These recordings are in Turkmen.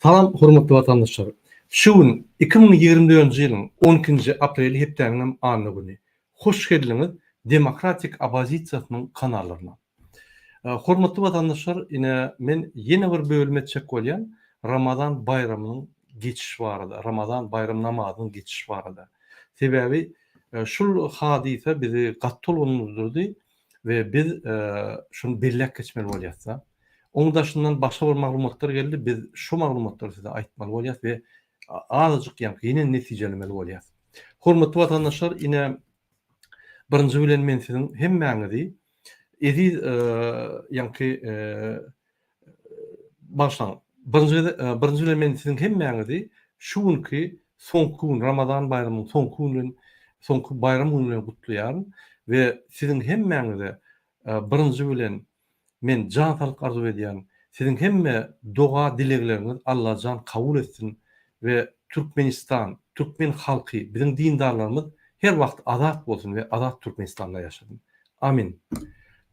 Salam hormatly watandaşlar. Şu gün 2024-nji ýylyň 12-nji apreli hepdäniňem anna güni. Hoş geldiňiz Demokratik oppozisiýasynyň kanallaryna. Hormatly watandaşlar ine men ýene bir bölüm etjek bolýan Ramazan baýramynyň geçişi barada, Ramazan baýram namazynyň geçişi barada. Sebäbi şul hadysa bizi gaty tolgundyrdy we biz şuny belläp geçmeli bolýasda. Oň daşyndan başga bir maglumatlar geldi, biz şu maglumatlary size aýtmaly bolýas we azajyk ýaňky ýene netijelemeli bolýas. Hormatly watandaşlar, ine birinji bilen men siziň hemmäňizi eziz ýaňky bagyşlaň, birinji birinji bilen men siziň hemmäňizi şu günki soňky gün Ramazan baýramynyň soňky güni bilen soňky baýram güni bilen gutlaýaryn we siziň hemmäňize birinji bilen Men jan saglyk arzuw edýän. Siziň hemme doga dilegleriňiz Allajan kabul etsin we Türkmenistan, türkmen halky, biziň dindarlarymyz her wagt azat bolsun we azat Türkmenistanda ýaşasyn. Amin.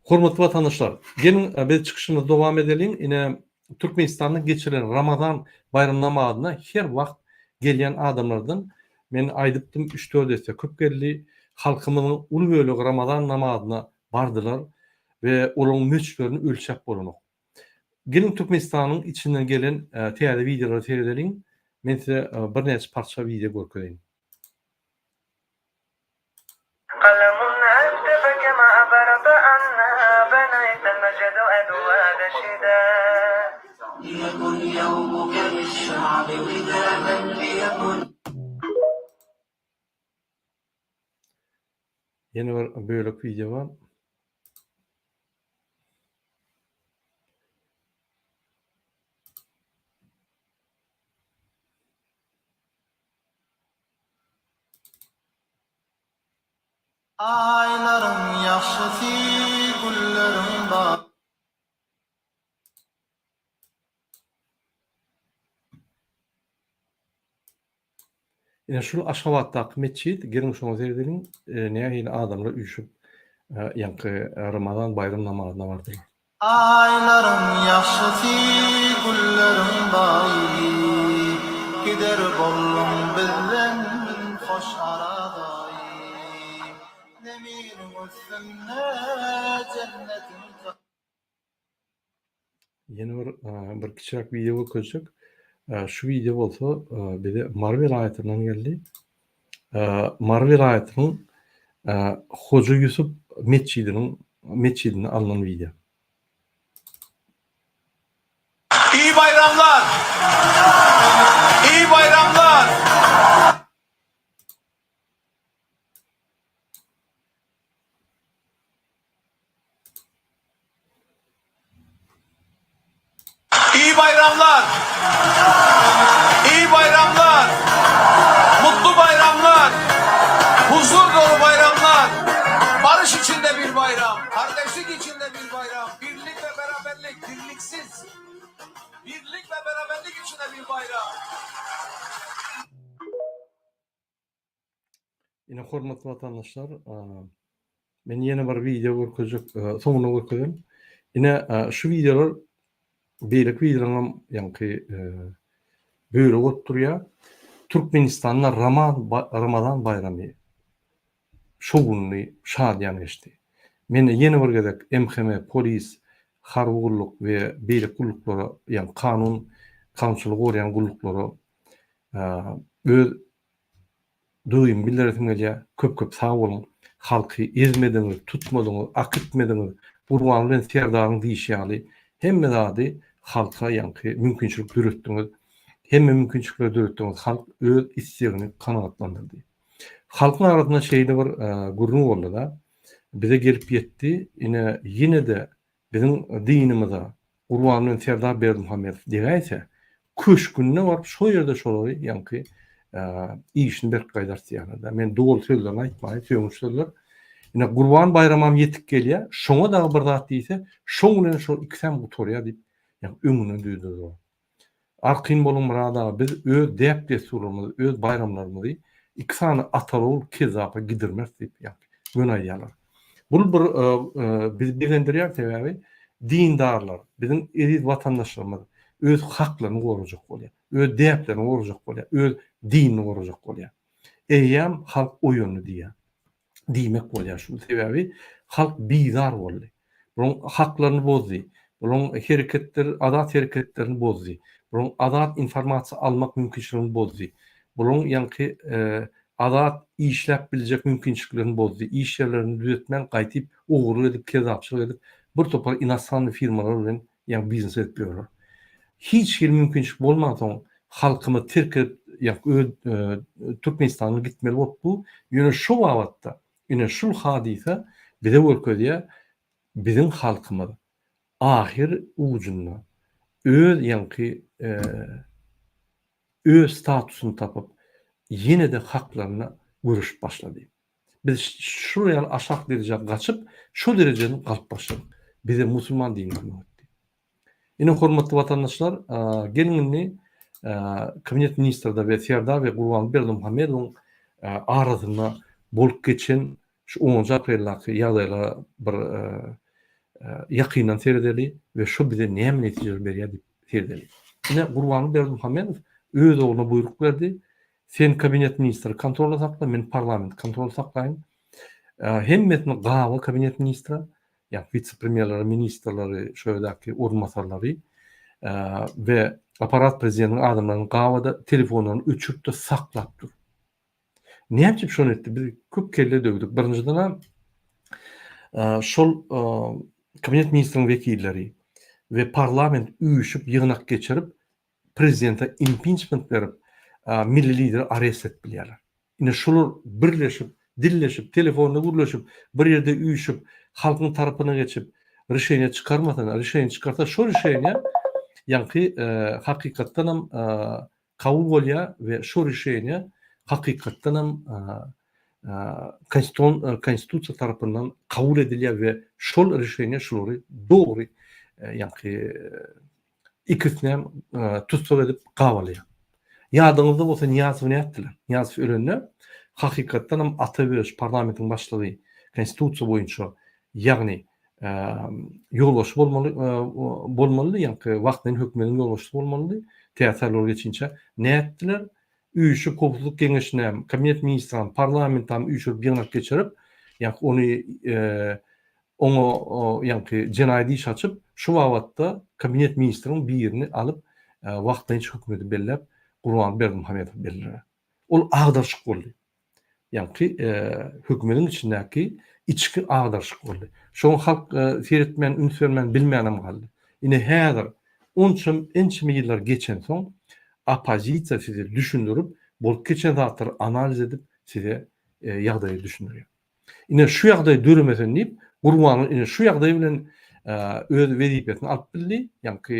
Hormatly watandaşlar, geliň biz çykyşymyzy dowam edeliň. Ine Türkmenistanda geçirilen Ramazan baýram namazyna her wagt gelýän adamlardan men aýdypdym üç-dört esse köp geldi. Halkymyzyň uly bölegi Ramazan namazyna bardylar we olaryň möçberini ölçäp bolanok. Geliň Türkmenistanyň içinden gelen täze wideolara seredeliň. Men size birnäçe parça wideo görkezeýin. Ýene bir bölek wideo bar. Aýlaryň ýagşysy, gülleriň bagy. Ine şul Aşgabatdaky metjit, geliň şoňa seredeliň, nähili adamlar üýşüp ýaňky Ramazan baýram namazyna bardylar. Aýlaryň ýagşysy, gülleriň baýy, Gider bolduň bizden hoş aradaýy. Zeminiň üstünde jennetiň. Ýene bir bir kiçiräk wideo görkezjek. Şu wideo bolsa bize Mary welaýatyndan geldi. Mary welaýatynyň Hoja Ýusup metjidiniň metjidinde alnan wideo. Iyi bayramlar! Iyi bayramlar! İyi bayramlar! İyi bayramlar! Mutlu bayramlar! Huzur dolu bayramlar! Barış içinde bir bayram, kardeşlik içinde bir bayram, birlik ve beraberlik, birliksiz, birlik ve beraberlik içinde bir bayram. Ine hormatly watandaşlar, men ýene bir wideo görkezjek, soňuna görkezerin. Ine şu wideolar beýleki wideolaryň hem ýaňky bölegi bolup durýar. Türkmenistanda Ramaz Ramazan baýramy şowhunly, şadyýan geçdi. Men ýene bir gezek MHM, polis, harby gulluk we beýleki gulluklara, ýagny kanun, kanunçylygy goraýan gulluklara öz Duýgymy bildiresim gelýär. Köp köp sag boluň. Halky ezmediňiz, tutmadyňyz, akitmediňiz. Gurban bilen Serdaryň diýşi ýaly hemme zady halka ýaňky mümkinçilik döretdiňiz. Hemme mümkinçilikleri döretdiňiz. Halk öz islegini kanagatlandyrdy. Halkyň arasynda şeýle bir gürrüň boldy-da. Bize gelip ýetdi. Ine ýene-de Biziň dinimize Gurban bilen Serdar Berdimuhamedow degäýse, köşgünde baryp şo ýerde şolary ýaňky işini berk gaýdarys diýýärler-dä. Men doly sözlerini aýtmaýyn, sögünç sözler. Ine Gurban baýramam ýetip gelýär, şoňa dagy bir zat diýse, şoň bilen şol ikisem gutarýar diýip, ýaňky öňünden duýdurdylar. Arkaýyn boluň Myrat aga biz öz däp-dessurlarymyzy, öz baýramlarymyzy iki sany ataly-ogul kezzapa gidirmeris diýip ýaňky göni aýdýarlar. Bul bir bizi begendirýär sebäbi dindarlar, biziň eziz watandaşlarymyz. Öz haklaryny gorajak bolýar. Öz däplerini gorajak bolýar. Öz dinini gorajak bolýar. Eýýäm halk oýandy diýýär. Diýmek bolýar şu sebäbi halk bizar boldy. Bularyň haklaryny bozdy. Bularyň hereketler, azat hereketlerini bozdy. Bularyň azat informasiýa almak mümkinçiligini bozdy. Bularyň ýaňky azat işläp biljek mümkinçiliklerini bozdy. Iş ýerlerini düzetmän gaýtyp ogurlyk edip, kezzapçylyk edip bir topar inostrannyý firmalar bilen ýaňky biznes edip ýörler. Hiç hili mümkinçilik bolmansoň halkymyz terk edip ýaňky öz Türkmenistandan gitmeli bolup dur. Ýöne şu babatda ine şul hadysa bize görkezýär biziň halkymyz ahyr ujunda öz ýaňky öz statusyny tapyp ýene-de haklaryna göreşip başlady. Biz şul ýaly aşak derejä gaçyp, şo derejeden galyp başladyk. Bize musulman dini kömek etdi. Ine hormatly watandaşlar, geliň indi Kabinet ministrde we Serdar we Gurbanguly Berdimuhamedowyň arasynda bolup geçen şu onunjy apreldäki ýagdaýlara bir ýakyndan seredeli we şo bize näme netijeler berýär diýip seredeli. Ine Gurbanguly Berdimuhamedow öz ogluna buýruk berdi, Sen kabinet ministri kontrolda sakla, men parlamenti kontrolda saklaýyn. Hemmesini gaba kabinet ministre, ýa wise-premýerleri, ministrleri, şo ýerdäki orunbasarlary we apparat prezidentiň adamlaryny gabada telefonlaryny öçürip-de saklap dur. Näme üçin şony etdi? Biz köp kelle döwdük. Birinjiden-ä şol kabinet ministriniň wekilleri we parlament üýşüp ýygnak geçirip, prezidente impiçment berip, milli lideri arest edip bilýärler. Ine şular birleşip, dilleşip, telefonda gürleşip, bir ýerde üýşüp, halkyň tarapyna geçip, rişeniýe çykarmasa, rişeniýe çykarsa, şo rişeniýe ýaňky hakykatdanam kabul bolýar we şo rişeniýe hakykatdanam konstitusiýa tarapyndan kabul edilýär we şol rişeniýe şulary dogry ýaňky Ikisinem tussag edip gabalaýar. Ýadyňyzda bolsa Nyýazowy nätdiler? Nyýazow ölende hakykatdanam Ata Öwezow parlamentiň başlygy konstitusiýa boýunça ýagny ýolbaşçy bolmaly bolmalydy ýaňky wagtlaýyn hökümediň ýolbaşçysy bolmalydy täze saýlawlar geçinçä. Nätdiler? Üýşüp howpsuzlyk geňeşinem, kabinet ministram, parlamentam üýşürip ýygnak geçirip ýaňky ony Oňa ýaňky jenaýat iş açyp, şu babatda kabinet ministriň birini alyp, wagtlaýynça hökümeti belläp, Gurbanguly Berdimuhamedowy bellediler. Ol agdaryşyk boldy. Ýaňky hökümetiň içindäki içki agdaryşyk boldy. Şoňa halk seretmän, üns bermän, bilmänem galdy. Ine häzir onça ençeme ýyllar geçensoň, oppozisiýa size düşündirip, bolup geçen zatlary analiz edip, size ýagdaýy düşündirýär. Ine şu ýagdaý döremesin diýip, Gurbanguly ine şu ýagdaý bilen öz wezipesini alyp bildi, ýaňky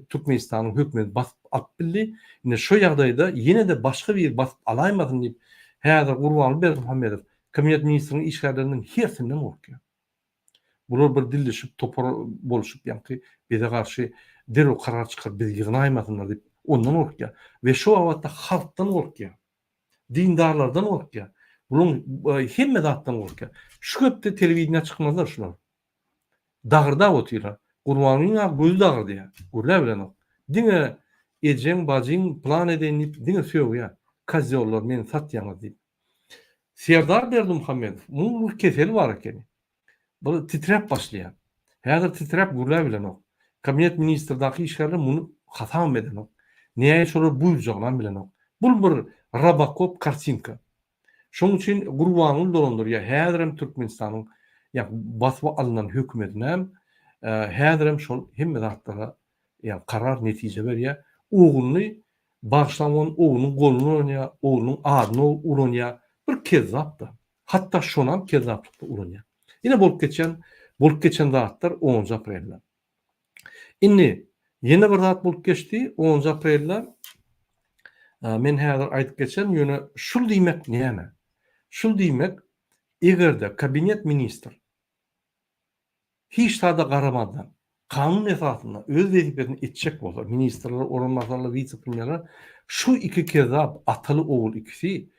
Türkmenistanyň hökümeti basyp alyp bildi. Ine şu ýagdaýda ýene-de başga biri basyp alaýmasyn diýip, häzir Gurbanguly Berdimuhamedow Kabinet ministriniň işgärlerinden hersinden gorkýar. Bular bir dilleşip, topar bolşup, ýaňky bize garşy derrew karar çykaryp bizi ýygnaýmasynlar diýip, ondan gorkýar. We şu babatda halkdan gorkýar. Dindarlardan gorkýar. Bulaň hemme zatdan gorkýar. Şu hepde telewideniýä çykmazlar şular. Dagyrdap otyrlar. Gurbangulyň-a gözi dagyrdýar. Gürläp bilenok. Diňe ejeň, bajyň plan edeýin diýip diňe sögýär. Kozýollar meni satýaňyz diýip. Serdar Berdimuhamedow muň bir keseli bar ekeni. Bir titräp başlaýar. Häzir titräp gürläp bilenok. Kabinet ministrdaky işgärler muny hasabam edenok. Näme şolar buýurjagynam bilenok. Bul bir robokop kartinka. Şoň üçin Gurbanguly dolandyrýar häzirem Türkmenistanyň ýa basyp alynan hökümetinem häzirem şol hemme zatlara ýa karar netije berýär. Ogluny bagyşlan oglunyň goluny ulanýar, oglunyň adyny ulanýar. Bir kezzap-da. Hatda şonam kezzaplykda ulanýar. Ine bolup geçen bolup geçen zatlar onunjy aprelde. Indi ýene bir zat bolup geçdi onunjy aprelde. Men häzir aýdyp geçerin ýöne şul diýmek näme? Şul diýmek egerde kabinet ministr Hiç zada garamazdan, kanun esasynda öz wezipesini etjek bolsa, ministrler, orunbasarlar, wise-premýerler şu iki kezzap ataly-ogul ikisi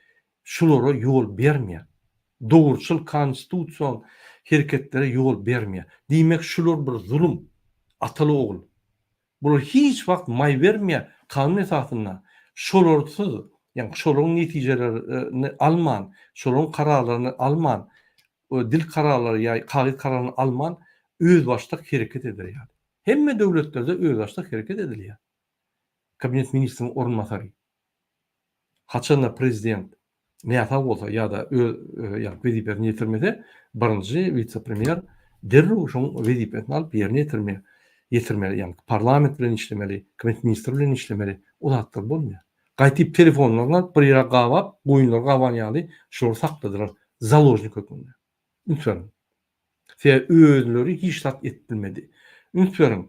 şulara ýol bermeýär. Dogruçyl konstitusion hereketlere ýol bermeýär. Diýmek şular bir zulum, ataly-ogul. Bular hiç wagt maý bermeýär kanun esasynda. Şolarsyz, ýagny şolaryň netijelerini alman, şolaryň kararlaryny alman, dil kararlary ýa kagyz kararlaryny alman özbaşdak hereket eder ýaly. Hemme döwletlerde özbaşdak hereket edilýär. Kabinet ministriň orunbasary. Haçanda prezident näsag bolsa ýa-da öz ýa wezipesini ýetirmese, birinji wise-premýer derrew şoň wezipesini alyp ýerine ýetirme ýetirmeli, ýagny parlament bilen işlemeli, kabinet ministri bilen işlemeli, o zatlar bolmaýar. Gaýtyp telefonlaryny alyp bir ýere gabap, goýunlary gaban ýaly şolary sakladylar založnik hökmünde. Üns beriň. Sebäbi özleri hiç zat edip bilmedi. Üns beriň.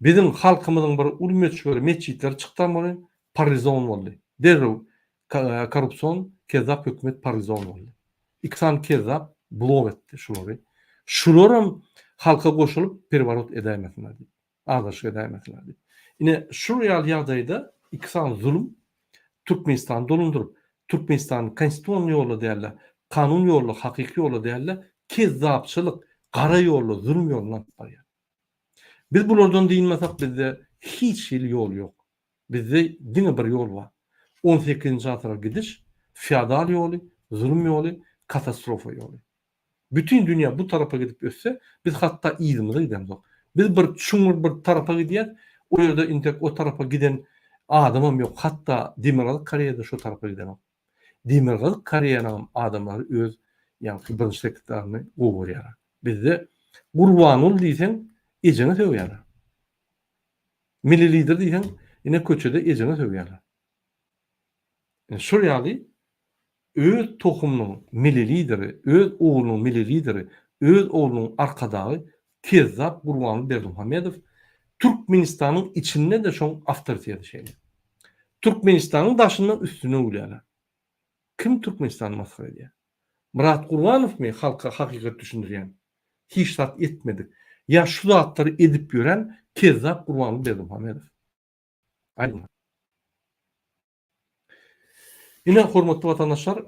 Biziň halkymyzyň bir uly möçberi metjitlere çykdam welin paralizon boldy. Derrew korrupsion kezzap hökümet paralizon boldy. Iki sany kezzap blok etdi şulary. Şularam halka goşulyp pereworot edäýmesinler diýip. Azaşyk edäýmesinler diýip. Ine şul ýaly ýagdaýda iki sany zulum Türkmenistany dolandyryp, Türkmenistany konstitusion ýolla dälde, kanun ýolla, hakyky ýolla dälde, kezzapçylyk, gara ýolla, zulum ýoluna alyp barýar. Biz bulardan dynmasak bizde hiç hili ýol ýok. Bizde diňe bir ýol bar. On sekizinji asyra gidiş, feodal ýoly, zulum ýoly, katastrofa ýoly. Bütin dünýä bu tarapa gidip össe, biz hatda yzymyza gidemzok. Biz bir çuňňur bir tarapa gidýäs, o ýerde intek o tarapa giden adamam ýok, hatda Demirgazyk Koreýada şo tarapa gidenok. Demirgazyk Koreýanyňam adamlary öz ýaňky birinji sekretaryny gowy görýärler. Bizde Gurbanguly diýseň ejeňe sögýärler. Milli lider diýseň ine köçede ejeňe sögýärler. Ine şol ýaly öz tohumynyň milli lideri, öz oglunyň milli lideri, öz oglunyň arkadagy kezzap Gurbanguly Berdimuhamedow Türkmenistanyň içinde-de şoň awtoriteti şeýle. Türkmenistanyň daşynda üstüne gülýärler. Kim Türkmenistany masgara edýär? Myrat Gurbanowmy halka hakykat düşündirýän? Hiç zat etmedik. Ýa şu zatlary edip ýören kezzap Gurbanguly Berdimuhamedow? Aýdyň. Ine, hormatly watandaşlar,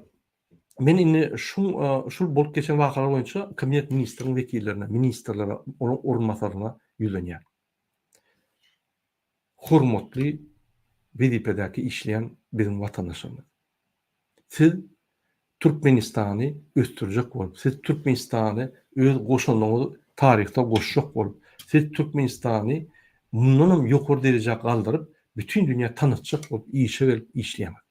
men indi şu şul bolup geçen wakalar boýunça kabinet ministriniň wekillerine, ministrlere, onuň orunbasaryna ýüzlenýän. Hormatly wezipedäki işleýän biziň watandaşlarymyz. Siz Türkmenistany ösdürjek bolup, siz Türkmenistany öz goşandyňyzy taryhda goşjak bolup, siz Türkmenistany mundanam ýokary derejä galdyryp, bütin dünýä tanatjak bolup işe gelip işleýäňiz.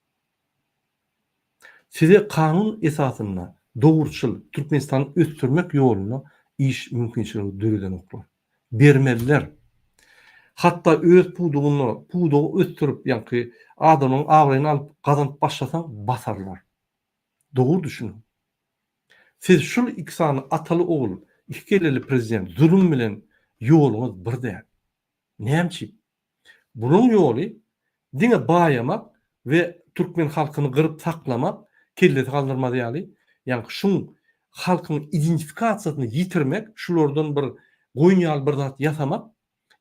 Size kanun esasynda dogruçyl Türkmenistany ösdürmek ýolunda iş mümkinçiligi döredenoklar. Bermezler. Hatda öz pudagynda pudagy ösdürip ýaňky adamlaryň abraýyny alyp gazanyp başlasaň basarlar. Dogry düşüniň. Siz şul iki sany ataly ogul iki kelleli prezident zulum bilen ýoluňyz bir däl. Näme üçin? Bulaň ýoly diňe baýamak we türkmen halkyny gyryp saklamak, kellesi galdyrmaz ýaly, ýaňky şuň halkyň identifikasiýasyny ýitirmek, şulardan bir goýun ýaly bir zat ýasamak,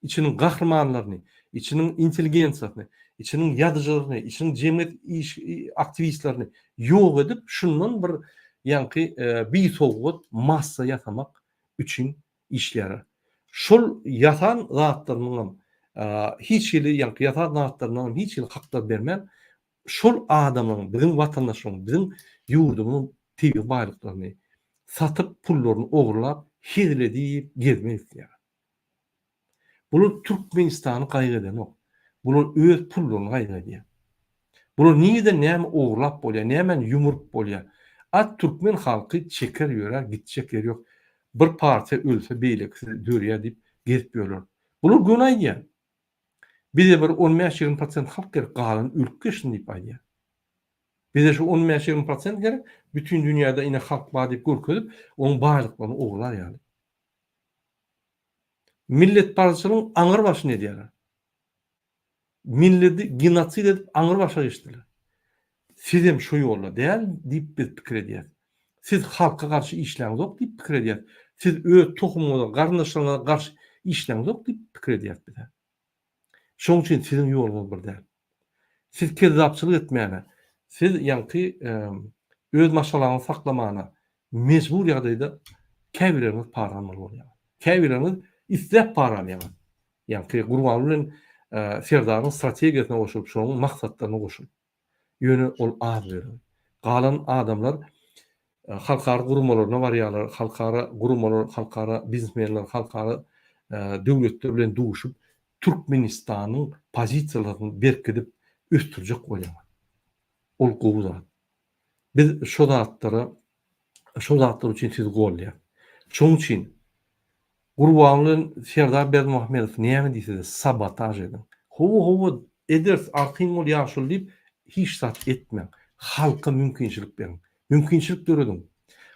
içiniň gahrymanlaryny, içiniň intelligensiýasyny, içiniň ýazyjylaryny, içiniň jemgyýet iş aktiwistlerini ýok edip, şundan bir ýaňky bisowgat massa ýasamak üçin işleýärler. Şol ýasan zatlarynyňam hiç hili ýaňky ýasan zatlaryndanam hiç hili haklar bermän, şol adamlaryň, biziň watandaşlarymyzyň, biziň ýurdumyzyň tebigy baýlyklaryny satyp, pullaryny ogurlap, hezil edip gezmek isleýärler. Bular Türkmenistany gaýgy edenok. Bular öz pullaryny gaýgy edýär. Bular nireden näme ogurlap bolýar, nämäni ýumuryp bolýar. A türkmen halky çeker ýörär, gitjek ýeri ýok. Bir partiýa ölse beýlekisi dörýär diýip gezip ýörler. Bular göni aýdýar. Bize bir on bäş-ýigrimi prosent halk gerek, galany ölüp geçsin diýip aýdýar. Bize şu on bäş-ýigrimi prosent gerek, bütin dünýäde ine halk bar diýip görkezip, onuň baýlyklaryny ogurlar ýaly. Milletparazçylygyň aňyr başyny edýärler. Milleti genosid edip aňyr başa geçdiler. Sizem şo ýolda däl diýip biz pikir edýäs. Siz halka garşy işläňzok diýip pikir edýäs. Siz öz tohumyňyza, garyndaşlaryňyza garşy işläňzok diýip pikir edýäs biz. Şoň üçin siziň ýoluňyz bir däl. Siz kezzapçylyk etmäne, siz ýaňky öz maşgalaňyzy saklamana mejbur ýagdaýda käbirleriňiz para almaly bolýaňyz. Käbirleriňiz isläp para alýaňyz. Ýaňky Gurbanguly bilen Serdaryň strategiýasyna goşulyp, şonuň maksatlaryna goşulyp. Ýöne ol az bölegi. Galan adamlar halkara guramalaryna barýarlar, halkara guramalar, halkara biznesmenler, halkara döwletler bilen duşup, Türkmenistanyň pozisiýalaryny berkidip, ösdürjek bolýarlar. Ol gowy zat. Biz şo zatlara, şo zatlar üçin sizi goldaýas. Şonuň üçin Gurbanguly bilen Serdar Berdimuhamedow näme diýse-de sabotaž ediň. Hawa, hawa, ederis, arkaýyn bol ýaşuly diýip, hiç zat etmäň. Halka mümkinçilik beriň. Mümkinçilik dörediň.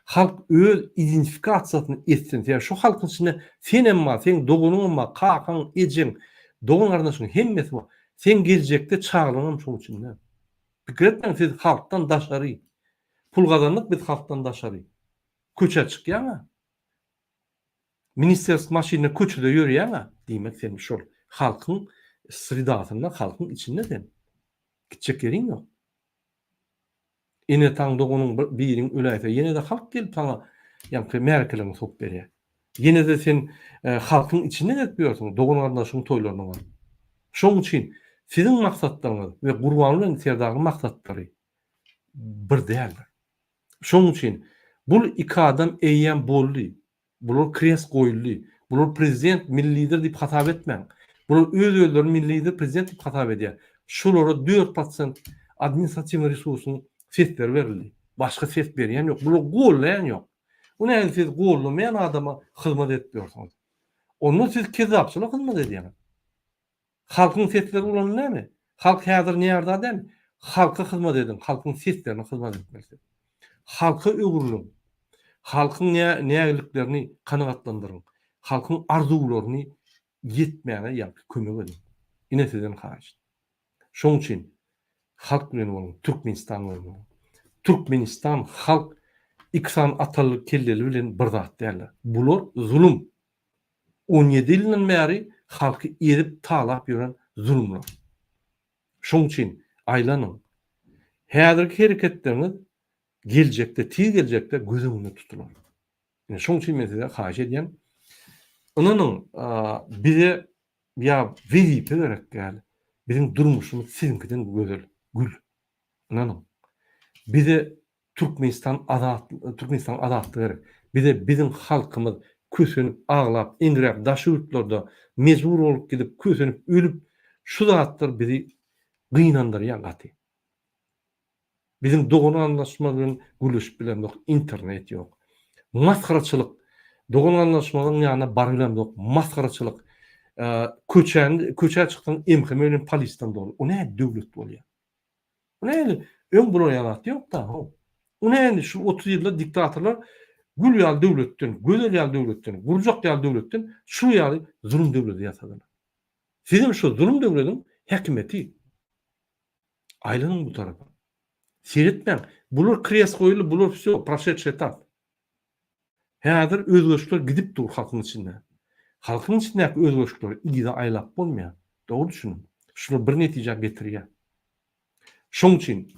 Halk öz identifikasiýasyny etsin. Sebäbi şu halkyň içinde senem bar, seň doganyňam bar, kakaň, ejeň, dogan-garyndaşyň hemmesi bar. Seň geljekde çagalaryňam şoň içinde. Pikir etmäň siz halkdan daşary. Pul gazandyk biz halkdan daşary. Köçä çykýaň-a. Ministersk maşynda köçede ýörýäň-a, diýmek sen şol halkyň sredasynda, halkyň içinde sen. Gitjek ýeriň ýok. Ene-ataň, doganyň bir biriň öläýse, ýene-de halk gelip saňa ýaňky märekeleňi sokup berýär. Ýene-de sen halkyň içinde gezip ýörsüň, dogan-garyndaşyň toýlaryna baryp. Şonuň üçin siziň maksatlaryňyz we Gurbanguly bilen Serdaryň maksatlary bir däldir. Şonuň üçin bul iki adam eýýäm boldy. Bular krest goýuldy. Bular prezident, milli lider diýip hasap etmäň. Bular öz-özlerini milli lider, prezident diýip hasap edýär. Şulara 4% administratiwnyý resursyň sesleri berildi. Başga ses berýän ýok. Bular gollaýan ýok. Bu nähili siz gollamaýan adama hyzmat edip ýörsüňiz? Onda siz kezzapçylyga hyzmat edýäňiz. Halkyň sesleri ulanylýarmy? Halk häzir närda däl? Halka hyzmat ediň, halkyň seslerine hyzmat etmelisiz. Halka öwrüliň. Halkyň nägiliklerini kanagatlandyryň. Halkyň arzuwlaryny ýetmäge ýa-da kömek ediň. Ine sizden haýyşt. Şoň üçin halk bilen boluň, Türkmenistan bilen boluň. Türkmenistan halk iki sany ataly kelleli bilen bir zat däldir. Bular zulum. 17 ýyldan bäri halky ezip talap ýören zulumlar. Şoň üçin aýlanyň. Häzirki hereketleriňiz geljekde, tiz geljekde göz öňünde tutular. Ine şoň üçin men size haýyş edýän. Ynanyň, bize ýa wezipe gerek däl. Biziň durmuşymyz siziňkiden gözel, gül. Ynanyň. Bize Türkmenistan azat Türkmenistanyň azatlygy gerek. Bize biziň halkymyz kösenip aglap eňräp daş ýurtlarda mejbur bolup gidip kösenip ölüp şu zatlar bizi gynandyrýar gaty. Biziň dogan garyndaşymyz bilen gürleşip bilemzok internet ýok. Masgaraçylyk dogan garyndaşymyzyň ýanyna baryp bilemzok masgaraçylyk köçäni köçä çyksaň MHM bilen polisden doly. O nähili döwlet bolýar? Bu nähili? Öň bular ýaly zat ýok-da, how. Bu nähili şu 30 ýylda diktatorlar gül ýaly döwletden, gözel ýaly döwletden, gurjak ýaly döwletden şu ýaly zulum döwleti ýasadylar. Sizem şu zulum döwlediň häkimiýeti. Aýlanyň bu tarapa. Seretmäň. Bular kres goýuldy, bular wsё, proşedşiý etap. Häzir özgerişler gidip dur halkyň içinde. Halkyň içindäki özgerişleri yza aýlap bolmaýar. Dogry düşüniň. Şular bir netijä getirýär. Şoň üçin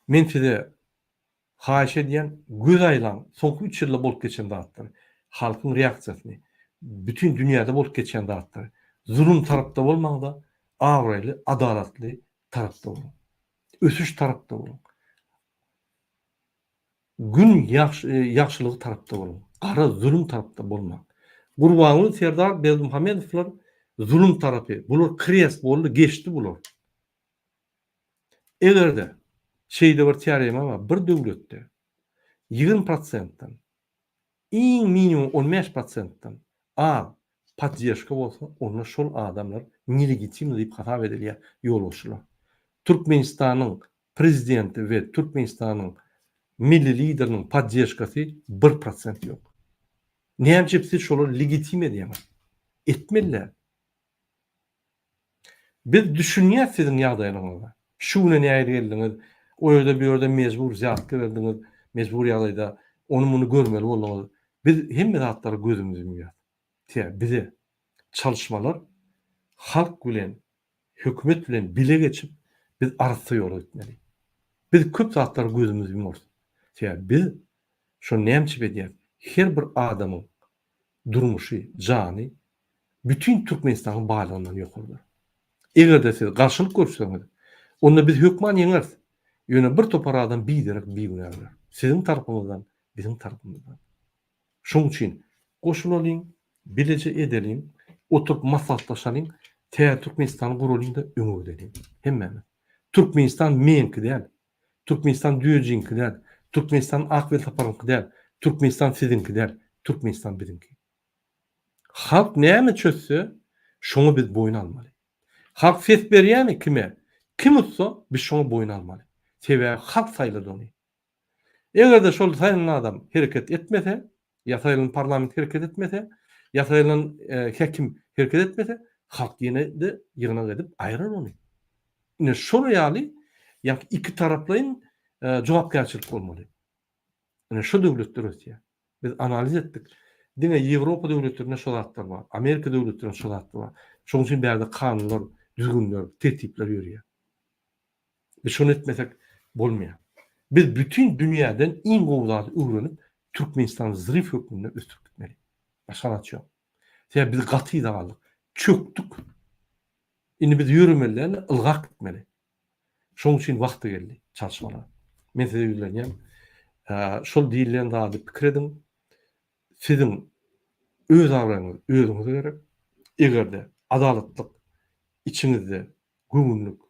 men size haýyş edýän, göz aýlaň, soňky üç ýylda bolup geçen zatlary, halkyň reaksiýasyny, bütin dünýäde bolup geçýän zatlary. Zulum tarapda bolmaň-da, abraýly, adalatly tarapda boluň. Ösüş tarapda boluň. Gün ýagşylygy tarapda boluň. Gara zulum tarapda bolmaň. Gurbanguly Serdar Berdimuhamedowlar zulum tarapy. Bular krest boldy, geçdi bular. Eger-de şeýle bir teorema bar, bir döwletde 20 prosentden iň minimum 15 prosentden az podderşka bolsa, onda şol adamlar nelegitimny diýip hasap edilýär ýolbaşçylar. Türkmenistanyň Prezidenti we Türkmenistanyň Milli Lideriniň podderşkasy bir prosent ýok. Näme üçin siz şolary legitim edýäňiz? Etmeli däl. Biz düşünýäs siziň ýagdaýlaryňyza. Şu güne nähili geldiňiz? O ýerde bu ýerde mejbur wzýatka berdiňiz, mejbur ýagdaýda ony muny görmeli bolduňyz. Biz hemme zatlara gözümizi ýumýas. Sebäbi bize çalyşmalar halk bilen hökümet bilen bile geçip biz arassa ýola gitmeli. Biz köp zatlara gözümizi ýumarys. Sebäbi biz şony näme üçin edýäris? Her bir adamyň durmuşy, jany. Bütin Türkmenistanyň baýlygyndan ýokarydyr. Eger-de siz garşylyk görseňiz, onda biz hökman ýeňeris. Ýöne bir topar adam biderek bigünä öler. Siziň tarapyňyzdan, biziň tarapymyzdan. Şoň üçin goşulalyň, bileje edeliň, oturyp maslahatlaşalyň, täze Türkmenistany guralyň-da öňe gideliň. Hemmämiz. Türkmenistan meňki däl. Türkmenistan düýejiňki däl. Türkmenistan Ak Welsaparyňky däl. Türkmenistan siziňki däl. Türkmenistan biziňki. Halk näme çözse, şoňa biz boýun almaly. Halk ses berýärmi kime? Kim utsa, biz şoňa boýun almaly. Sebäbi halk saýlady ony. Eger-de şol saýlanan adam hereket etmese, ýa saýlanan parlament hereket etmese, ýa saýlanan häkim hereket etmese, halk ýene-de ýygnak edip aýyrar ony. Ine şol ýaly, ýagny ikitaraplaýyn jogapkärçilik bolmaly. Ine şu döwletler ösýär. Biz analiz etdik. Diňe Ýewropa döwletlerinde şo zatlar bar. Amerika döwletlerinde şo zatlar bar. Şonuň üçin bärde kanunlar, düzgünler, tertipler ýörýär. Biz şony etmesek bolmaýar. Biz bütin dünýäden iň gowy zady öwrenip, Türkmenistany zryw hökmünde ösdürip gitmeli. Başga alaç ýok. Sebäbi biz gaty yza galdyk. Çökdük. Indi biz ýöremeli däl-de, ylgap gitmeli. Şonuň üçin wagty geldi çalyşmaga. Men size ýüzlenýän. Şol diýilýän zady pikir ediň. Siziň öz abraýyňyz özüňize gerek. Eger-de adalatlyk içiňizde göwünlik,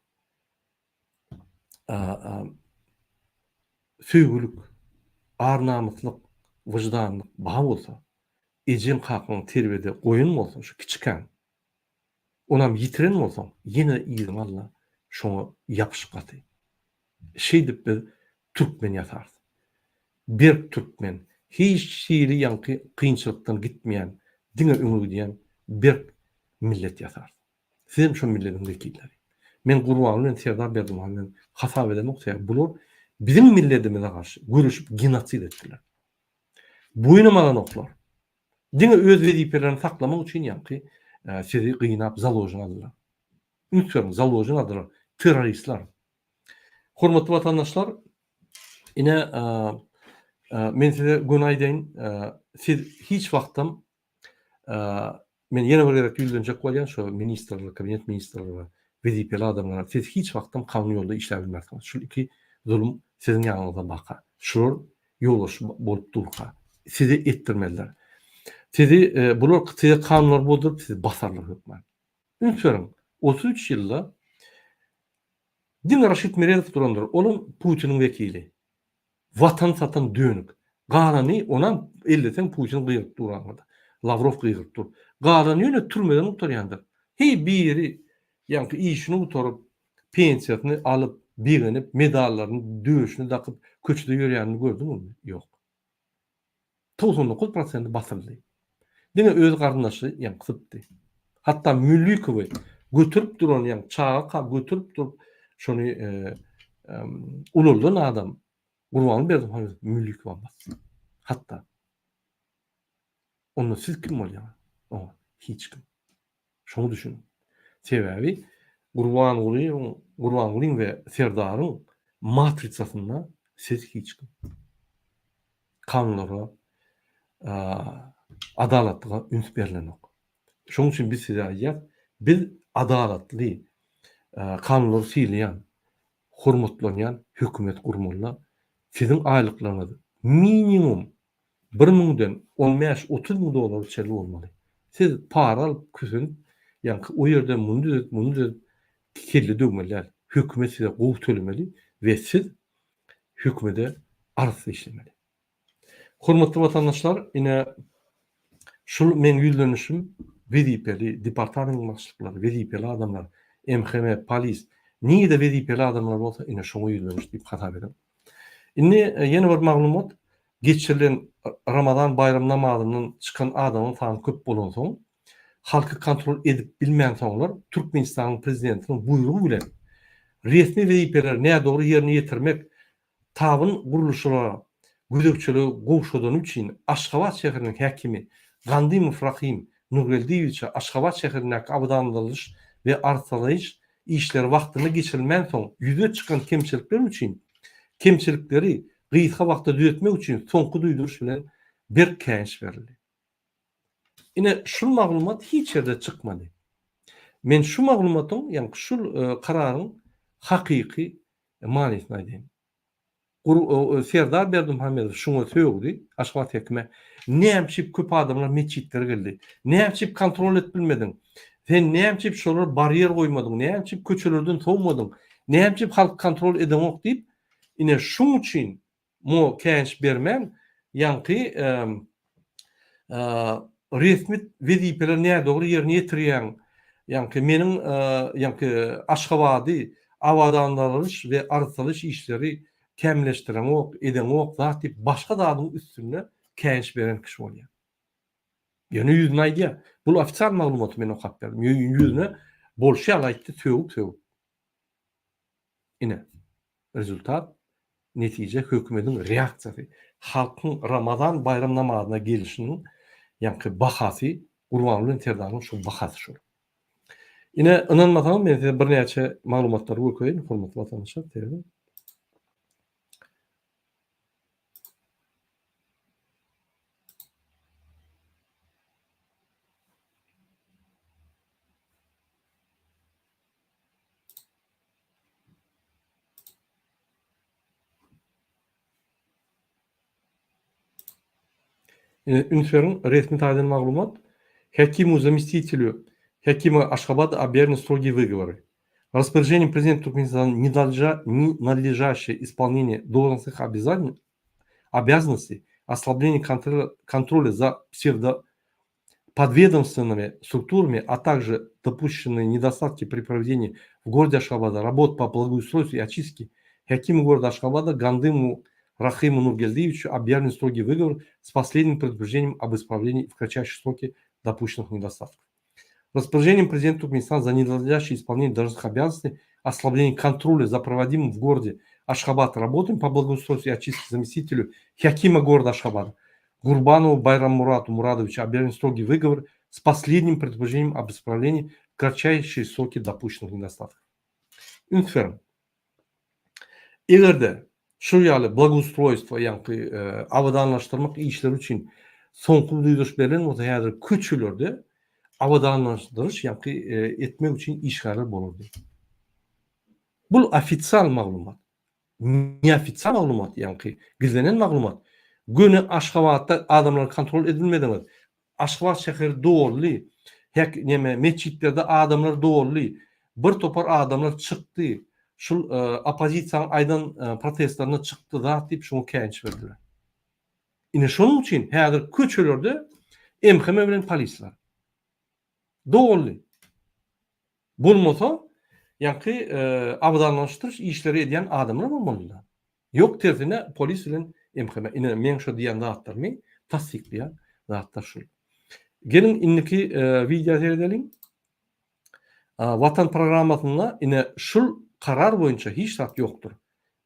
söýgülik, ar-namyslyk, wyždanlyk bar bolsa, ejeň-kakaň terbiýede goýan bolsa şu kiçikäň, Onam ýitiren bolsaň, ýene yzyňy al-da, şoňa ýapyş gaty. Şeýdip biz türkmen ýasarys. Berk türkmen, hiç hili ýaňky kynçylykdan gitmeýän, diňe öňe gidýän berk millet ýasarys. Sizem şo millediň wekilleri. Men Gurbanguly bilen Serdar Berdimuhamedowy bilen hasap edemok, sebäbi bular biziň milledimize garşy göreşip genosid etdiler. Boýunam alanoklar. Diňe öz wezipelerini saklamak üçin ýaňky sizi gynap založnik aldylar. Üns beriň, založnik aldylar. Terroristler. Hormatly watandaşlar, ine men size göni aýdaýyn, siz hiç wagtam Men ýene bir gezek ýüzlenjek bolýan şo ministrler, kabinet ministrlere, wezipeli adamlara, siz hiç wagtam kanun ýolda işläp bilmersiňiz. Şul iki zulum siziň ýanyňyzda baka. Şular ýolbaşçy bolup durka. Sizi etdirmezler. Sizi bular size kanunlar bozduryp sizi basarlar hökman. Üns beriň, 33 ýylda diňe Raşid Meredow durandyr, olam Putiniň wekili. Watan satan dönük. Galany onam elleseň Putin gygyryp dur aňyrda. Lawrow gygyryp dur. Galany ýöne türmeden gutarýandyr. Heý biri ýaňky işini gutaryp pensiýasyny alyp begenip medallaryny döşüne dakyp köçede ýörýänini gördüňizmi? Ýok. 99 prosenti basyldy. Diňe öz garyndaşy ýaňky sypdy. Hatda Mülikowy göterip duran ýaňky çagaka göterip durup şony ulaldan adam Gurbanguly Berdimuhamedow Mülikowa basdy. Hatda. Onda siz kim bolýaňyz? Oňa hiç kim. Şoňa düşüniň. Sebäbi Gurbangulyň, Gurbangulyň we Serdaryň matrisasynda siz hiç kim. Kanunlara, adalatlyga üns berlenok. Şonuň üçin biz size aýdýas, biz adalatly, kanunlary sylaýan, hormatlanýan hökümet gurmalyda. Siziň aýlyklaryňyz minimum Bir müňden on bäş, 30 müň dollara çenli bolmaly. Siz para alyp küsenip, ýaňky o ýerden muny düzet, muny düzet kelle döwmeli däl. Hökümet size gowy tölemeli we siz hökümede arassa işlemeli. Hormatly watandaşlar, ine şul meň ýüzlenişim wezipeli departamentiň başlyklary, wezipeli adamlar, MHM, polis, nirede wezipeli adamlar bolsa ine şoňa ýüzleniş diýip hasap ediň. Indi ýene bir maglumat, geçirilen Ramazan baýram namazyndan çykan adamyň sany köp bolansoň, halky kontrol edip bilmänsoňlar, Türkmenistanyň prezidentiniň buýrugy bilen resmi wezipeleri nädogry ýerine ýetirmek, tabyn gurluşlara gözegçiligi gowşadany üçin Aşgabat şäheriniň häkimi Gandymow Rahym Nurgeldiýewiçe Aşgabat şäherindäki abadanladyş we arssalaýyş işleri wagtynda geçirilmänsoň ýüze çykan kemçilikler üçin kemçilikleri gysga wagtda düzetmek üçin soňky duýduryş bilen berk käýinç berildi. Ine şul maglumat hiç ýerde çykmady. Men şu maglumatyň, ýagny şul kararyň hakyky manysyny aýdaýyn. Serdar Berdimuhamedow şuňa sögdi, Aşgabat hekime, Näme üçin köp adamlar metjitlere geldi? Näme üçin kontrol edip bilmediň? Sen näme üçin şolara barýer goýmadyň? Näme üçin köçelerden sowmadyň? Näme üçin halky kontrol edeňok diýip, ine şuň üçin Muňa käýinç bermän, ýaňky resmi wezipeleri nädogry ýerine ýetirýäň, ýaňky meniň ýaňky Aşgabady abadanlaryş we arassalyş işleri kämilleşdireňok, edeňok zat diýip başga zadyň üstünde käýinç beren kişi bolýar. Ýöne ýüzüne aýdýar. Bul ofisial maglumaty men okap berdim. Ýüzüne bolşy ýaly aýtdy, sögüp-sögüp. Ine, rezultat, netije hökümediň reaksiýasy, halkyň Ramazan baýram namazyna gelişiniň ýaňky bahasy, Gurbanguly bilen Serdaryň şu bahasy şol. Ine, ynanmasaňyz men size birnäçe maglumatlary görkezeýin, hormatly watandaşlar, serediň. Üns beriň, resmi taýdan maglumat, Hekimu zamestitelю Hekima Aşgabada obýawleny strogiý wygowory. Rasporeženiýem prezidenta Türkmenistana nenaдлежащее исполнение должностных обязанностей, ослабление контроля за псевдо подведомственными strukturами, a также допущенные недостатки при проведении в городе Ашхабада работ по благоустройству и очистке Хакиму города Ашхабада Гандыму Рахиму Нургельдиевичу объявлен строгий выговор с последним предупреждением об исправлении в кратчайшие сроки допущенных недостатков. Распоряжением президента Туркменистана за ненадлежащее исполнение должностных обязанностей, ослабление контроля за проводимым в городе Ашхабад работами по благоустройству и очистке заместителю Хакима города Ашхабада Гурбанову Байраммурату Мурадовичу объявлен строгий выговор с последним предупреждением об исправлении в кратчайшие сроки допущенных недостатков. Üns beriň. Eger-de şu ýaly blagoustroýstwo, ýaňky abadanlaşdyrmak işleri üçin soňky duýduryş berlen bolsa häzir köçelerde abadanlaşdyryş ýaňky etmek üçin işgärler bolardy. Bul ofisial maglumat. Neofisial maglumat ýaňky gizlenen maglumat. Göni Aşgabatda adamlary kontrol edilmediňiz. Aşgabat şäheri doldy. Hek neme metjitlerde adamlar doldy. Bir topar adamlar çykdy. Şul oppozisiýanyň aýdan protestlerine çykdy zat diýip şoňa käýinç berdiler. Ine şonuň üçin häzir köçelerde MHM bilen polisler. Doldy. Bolmasa, ýaňky abadanlaşdyryş işleri edýän adamlar bolmalyda. Ýok tersine polis bilen MHM. Ine meň şo diýýän zatlarymy tassyklaýan zatlar şul. Geliň indiki wideo seredeliň. Watan programmasynda ine şul karar boýunça hiç zat ýokdur.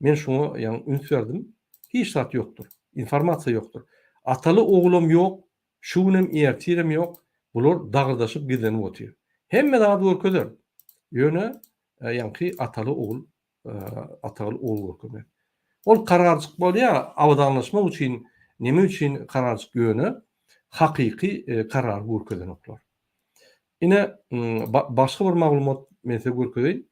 Men şuňa ýaňy üns berdim. Hiç zat ýokdur. Informasiýa ýokdur. Ataly ogulam ýok, Şu günem ertirem ýok, bular dagyrdaşyp gizlenip otyr. Hemme zady görkezer. Ýöne ýaňky ataly ogul ataly ogul görkezmez. Ol kararjyk bolýar, abadanlaşmak üçin, neme üçin kararjyk ýöne hakyky karary görkezenoklar. Ine başga bir maglumat men size görkezeýin.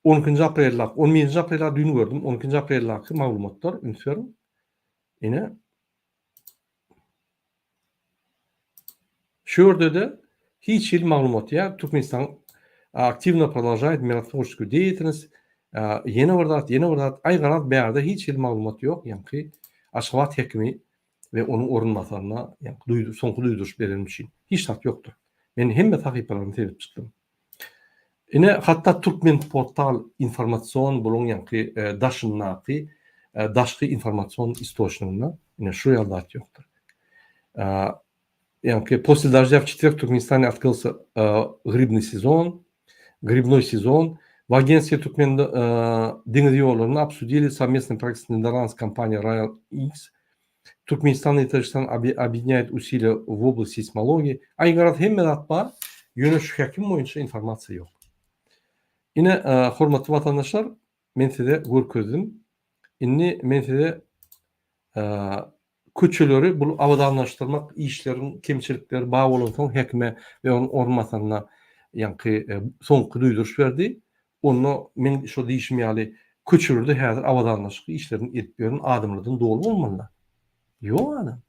On ikinji apreldak, on birinji aprelda düýn gördüm, on ikinji apreldaky maglumatlar üns beriň. Ine. Şu ýerde-de hiç hili maglumat ýa Türkmenistan aktiwno prodolžaýet mirotworçeskuýu deýatelnost ýene bir zat, ýene bir zat, aý garaz bärde hiç hili maglumat ýok, ýaňky Aşgabat hekimi we onuň orunbasaryna ýaňky soňky duýduryş berenim üçin hiç zat ýokdur. Men hemme sahypalaryny seredip çykdym. Ine, hatda Turkmenportal informasion buluň ýaňky daşyndaky daşky informasion istoçniginde ine şu ýaly zat ýokdur. Ýaňky После дождя в четверг в Туркменистане открылся грибный сезон, грибной сезон. В агентстве Türkmen deňiz ýollaryny обсудили совместный проект с нидерландской компанией Royal X. Türkmenistan i Täjigistan obýedinýaýut usiliýa w oblasti seýsmologiýa. Aý garaz hemme zat bar, ýöne şu häkim boýunça informasiýa ýok. Ine hormatly watandaşlar men size görkezdim. Indi men size. köçeleri bul abadanlaşdyrmak işleriň kemçilikleri bar bolansoň häkime we onuň orunbasaryna ýaňky soňky duýduryş berdi. Onda meň şo diýşim ýaly köçelerde häzir abadanlaşyk işlerini edip ýören adamlardan doly bolmalyda. Ýok adam.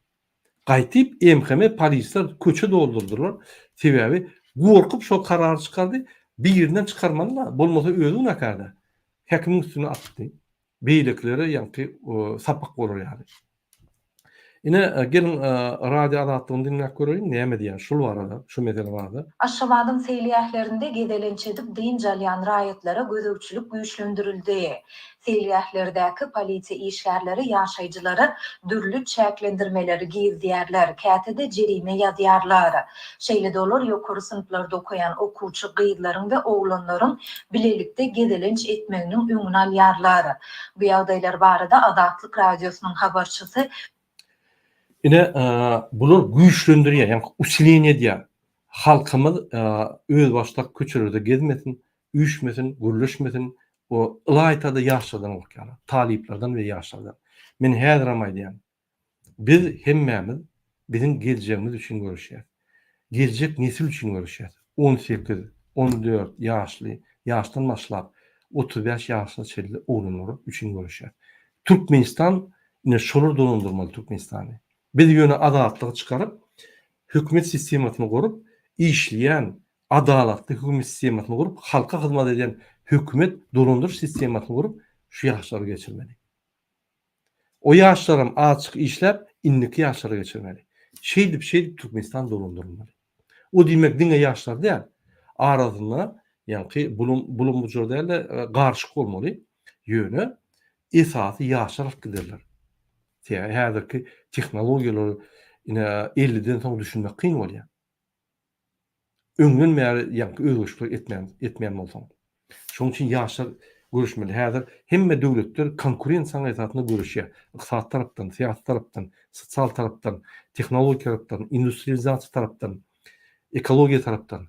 Gaýtyp MHM polisler köçe doldurdylar. Sebäbi gorkup şo karary çykardy. Birinden çykarmalyda, bolmasa özi günäkärda. Häkimiň üstüne atdy. Beýlekilere ýaňky sapak bolar ýaly. Ine, geliň Radio Azatlygyny diňläp göreýin, näme diýýär şul barada, şu mesele barada. Aşgabadyň seýilgählerinde gezelenç edip dynç alýan raýatlara gözegçilik güýçlendirildi. Seýilgählerdäki polisiýa işgärleri ýaşaýjylara dürli çäklendirmeleri girizýärler, käte-de jerime ýazýarlar. Şeýle-de olar ýokary synplarda okaýan okuwçy gyzlaryň we oglanlaryň bilelikde gezelenç etmeginiň öňüni alýarlar. Bu ýagdaýlar barada Azatlyk Radiosynyň habarçysy. Ine, bular güýçlendirýär, ýagny usileniýe edýär. Halkymyz özbaşdak köçelerde gezmesin, üýşmesin, gürleşmesin, ylaýta-da ýaşlardan gorkýarlar, talyplardan we ýaşlardan. Men häzirem aýdýan, Biz hemmämiz biziň geljegimiz üçin göreşýäs. Geljek nesil üçin göreşýäs. 18, 14 ýaşly ýaşdan başlap 35 ýaşyna çenli oglanlar üçin göreşýäs. Türkmenistan ine şolar dolandyrmaly Türkmenistany. Biz ýöne azatlygy çykaryp, hökümet sistemasyny gurup, işleýän, adalatly hökümet sistemasyny gurup, halka hyzmat edýän hökümet dolandyryş sistemasyny gurup, şu ýaşlary geçirmeli. O ýaşlaram azjyk işläp, indiki ýaşlara geçirmeli. Şeýdip, şeýdip Türkmenistan dolandyrylmaly. O diýmek diňe ýaşlar däl, arasynda ýaňky bulum, bulum-bujar däl-de, garyşyk bolmaly. Ýöne esasy ýaşlar alyp giderler. Sebäbi häzirki tehnologiýalar ine elliden soň düşünmek kyn bolýar. Öňden bäri ýaňky özgerişlikler etmän, etmeýän bolsaň. Şonuň üçin ýaşlar göreşmeli. Häzir hemme döwletler konkurensiýanyň esasynda göreşýär. Ykdysady tarapdan, syýasy tarapdan, sosial tarapdan, tehnologik tarapdan, industrializasiýa tarapdan, ekologiýa tarapdan.